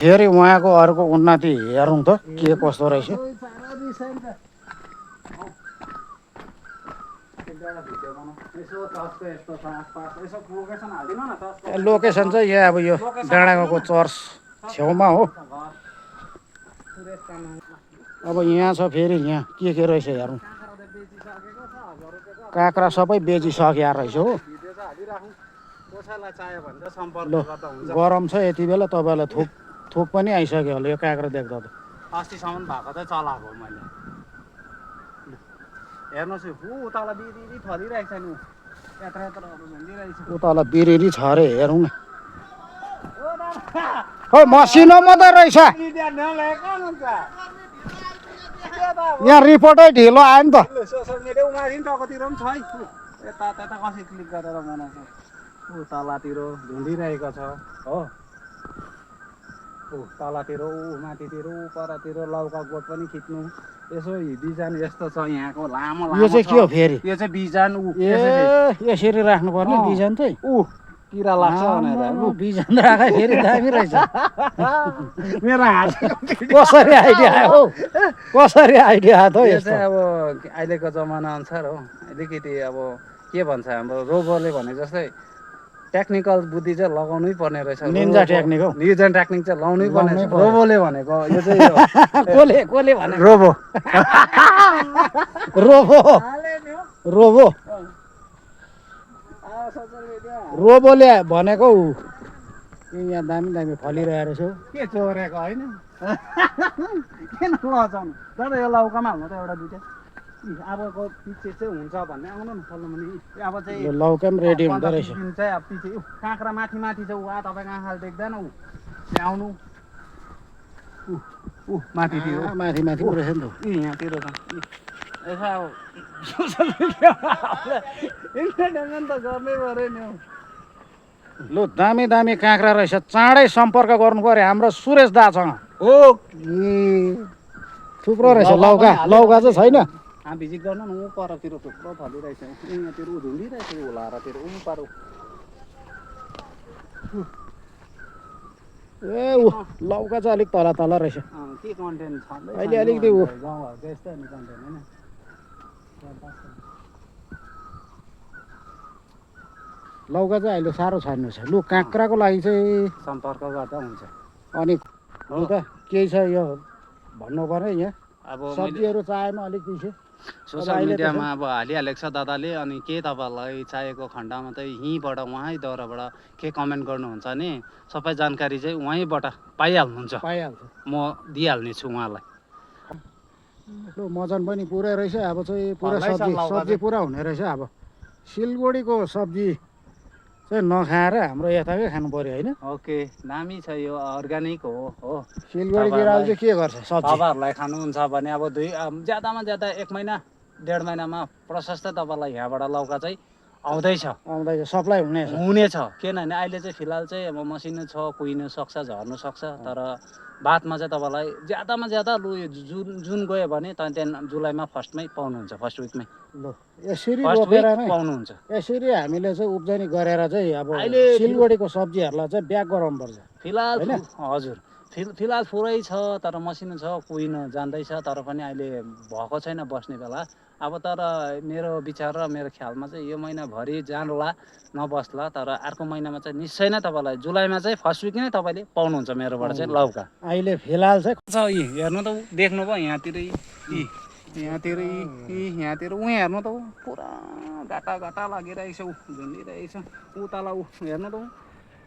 फेरि उहाँको अर्को उन्नति हेरौँ त के कस्तो रहेछ। लोकेसन चाहिँ यहाँ अब यो डाँडागाउँको चर्च छेउमा हो। अब यहाँ छ फेरि यहाँ के रहेछ हेरौँ। काँक्रा सबै बेचिसकेको रहेछ हो। गरम छ यति बेला तपाईँलाई थुक पनि आइसक्यो होला यो काँक्रा देख्दा त। अस्तिसम्म भएको चाहिँ चलाएको हो मैले। हेर्नुहोस् उतालाई बिरिरी फलिरहेको छ नि। उतालाई बिरिरी छ अरे हेरौँ न। खै मसिनो मात्रै रहेछ। यहाँ रिपोर्टै ढिलो आयो नि त। सोसियल मिडिया उमाथि नि टकतिर पनि छ है। यता त्यता कसरी क्लिक गरेर बनाउँछ। तलतिर झुन्डिरहेको छ हो। तलतिर माथितिर परतिर लौका गोठ पनि खिच्नु। यसो बिजन यस्तो छ यहाँको लामो लामो। यो चाहिँ के हो फेरि? यो चाहिँ बिजन यसरी राख्नुपर्ने बिजन चाहिँ। किरा लाग्छ भनेर बिजन राख फेरि दामी रहेछ। मेरो हात कसरी आइडिया आयो हौ? कसरी आइडिया आयो त यो चाहिँ अब अहिलेको जमाना अनुसार हो। अलिकति अब के भन्छ हाम्रो रोबोले भने जस्तै टेक्निकल बुद्धि चाहिँ लगाउनै पर्ने रहेछ। निन्जा टेक्निक हो। निन्जा टेक्निक चाहिँ लाउनै पर्ने रहेछ। रोबोले भनेको यो चाहिँ कोले भने रोबो। रोबो रोबोले भनेको यहाँ दामी दामी फलिरहेको रहेछ। के चोरेको होइन? किन लजाउनु? तर यो लौकामा हाल्नु त एउटा दुइटा। अबको पछि चाहिँ हुन्छ भन्ने आउनु न फल्नु भने। अब चाहिँ यो लौका पनि रेडी हुँदो रहेछ। चाहिँ अब पछि काँक्रा माथि माथि छ वा तपाईँको आँखाले देख्दैन ऊ ल्याउनु। माथितिर माथि माथि रहेछ नि त। यहाँतिर छ। यसो अब सोसल मिडियामा इन्टरटेनमेन्ट त गर्नै पऱ्यो नि हौ। लु दामी दामी काँक्रा रहेछ। चाँडै सम्पर्क गर्नु पर्यो हाम्रो सुरेश दासँग। हो थुप्रो रहेछ लौका। लौका चाहिँ छैन। भिजिट गर्नु न ऊ परतिर थुप्रो फलिरहेछ। यहाँतिर झुन्डिरहेछ हुलारतिर ऊ पर। ए ऊ लौका चाहिँ अलिक तल तल रहेछ। के कन्टेन्ट छ अहिले अलिकति ऊ गाउँघरको यस्तो नि कन्टेन्ट होइन। लौका चाहिँ अहिले साह्रो छान्नु छ। लु काँक्राको लागि चाहिँ सम्पर्क गर्दा हुन्छ। अनि लु त केही छ यो भन्नु पर्यो यहाँ। अब सब्जीहरू चाहेमा अलिक पिछे सोसियल मिडियामा अब हालिहालेको छ दादाले। अनि के तपाईँलाई चाहिएको खण्डमा चाहिँ यहीँबाट उहाँ दौराबाट के कमेन्ट गर्नुहुन्छ भने सबै जानकारी चाहिँ उहीँबाट पाइहाल्नुहुन्छ। पाइहाल्छ म दिइहाल्ने छु उहाँलाई। लु मजन पनि पुरै रहेछ। अब चाहिँ पुरा सब्जी पुरा हुने रहेछ। अब सिलगढीको सब्जी चाहिँ नखाएर हाम्रो यताकै खानु पर्यो होइन। ओके दामी छ यो अर्ग्यानिक हो। सिलगढीतिर चाहिँ के गर्छ सब्जी तपाईँहरूलाई खानुहुन्छ भने अब ज्यादामा ज्यादा 1 महिना 1.5 महिनामा प्रशस्त तपाईँलाई यहाँबाट लौका चाहिँ आउँदैछ सप्लाई हुनेछ। किनभने अहिले चाहिँ फिलहाल चाहिँ अब मसिनो छ कुहिनु सक्छ झर्नु सक्छ। तर बादमा चाहिँ तपाईँलाई ज्यादामा ज्यादा लु जुन गयो भने त्यहाँदेखि जुलाईमा फर्स्टमै पाउनुहुन्छ। फर्स्ट विकमै ल यसरी रोपेर नै पाउनुहुन्छ। यसरी हामीले चाहिँ उब्जनी गरेर चाहिँ अब अहिले सिलगढीको सब्जीहरूलाई चाहिँ ब्याक गराउनुपर्छ फिलहाल। हजुर फिलहाल पुरै छ तर मसिनो छ कुहिन जान्दैछ। तर पनि अहिले भएको छैन बस्ने बेला। अब तर मेरो विचार र मेरो ख्यालमा चाहिँ यो महिनाभरि जानला नबस्ला। तर अर्को महिनामा चाहिँ निश्चय नै तपाईँलाई जुलाईमा चाहिँ फर्स्ट विक नै तपाईँले पाउनुहुन्छ मेरोबाट चाहिँ लौका। अहिले फिलहाल चाहिँ हेर्नु त देख्नु भयो यहाँतिर यहाँतिर यहाँतिर ऊ हेर्नु त पुरा गाटा गाटा लागिरहेछ। झुन्डिरहेछ उताला हेर्नु त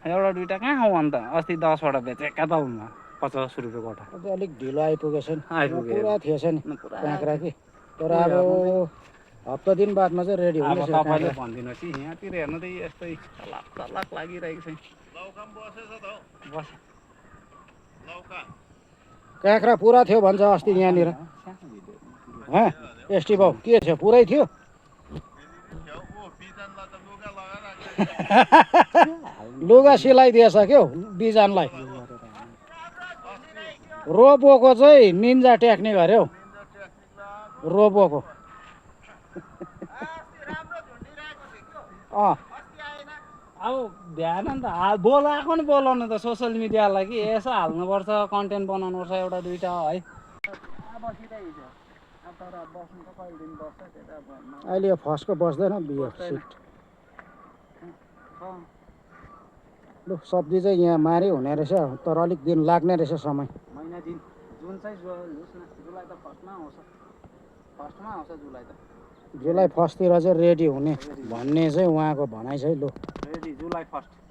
एउटा दुइटा कहाँ हौ अन्त। अस्ति 10वटा बेचेका त हुन्न 50 रुपियाँ गोटा। अलिक ढिलो आइपुगेछ नि। पुरा थिएछ नि काँक्रा कि। तर अब हप्ता दिन बादमा चाहिँ रेडी हुनेछ। तपाईँले भनिदिनुहोस् यहाँतिर हेर्नु त यस्तै तलाक तलाक लागिरहेको छ। लौका बसेछ त बस लौका काँक्रा पुरा थियो भन्छ अस्ति यहाँनिर। एसटी भाउ के थियो पुरै थियो। लुगा सिलाइदिएछ क्याउ बिजनलाई। रोबोको चाहिँ निन्जा टेक्निक अरे हौ रोबोको। अब भ्याएन नि त बोलाएको नि बोलाउनु त सोसियल मिडियालाई कि यसो हाल्नुपर्छ कन्टेन्ट बनाउनुपर्छ एउटा दुइटा है बसिरहेको अब तर बस्नु त कहिलेदेखि बस्छ त्यता अहिले यो फर्स्टको बस्दैन बियो सिट लु सब्जी चाहिँ यहाँ मारि हुने रहेछ तर अलिक दिन लाग्ने रहेछ समय महिना दिन जुन चाहिँ जुलाई त फर्स्टमा आउँछ जुलाई त जुलाई फर्स्टतिर चाहिँ रेडी हुने भन्ने चाहिँ उहाँको भनाइ छ है लु रेडी जुलाई फर्स्ट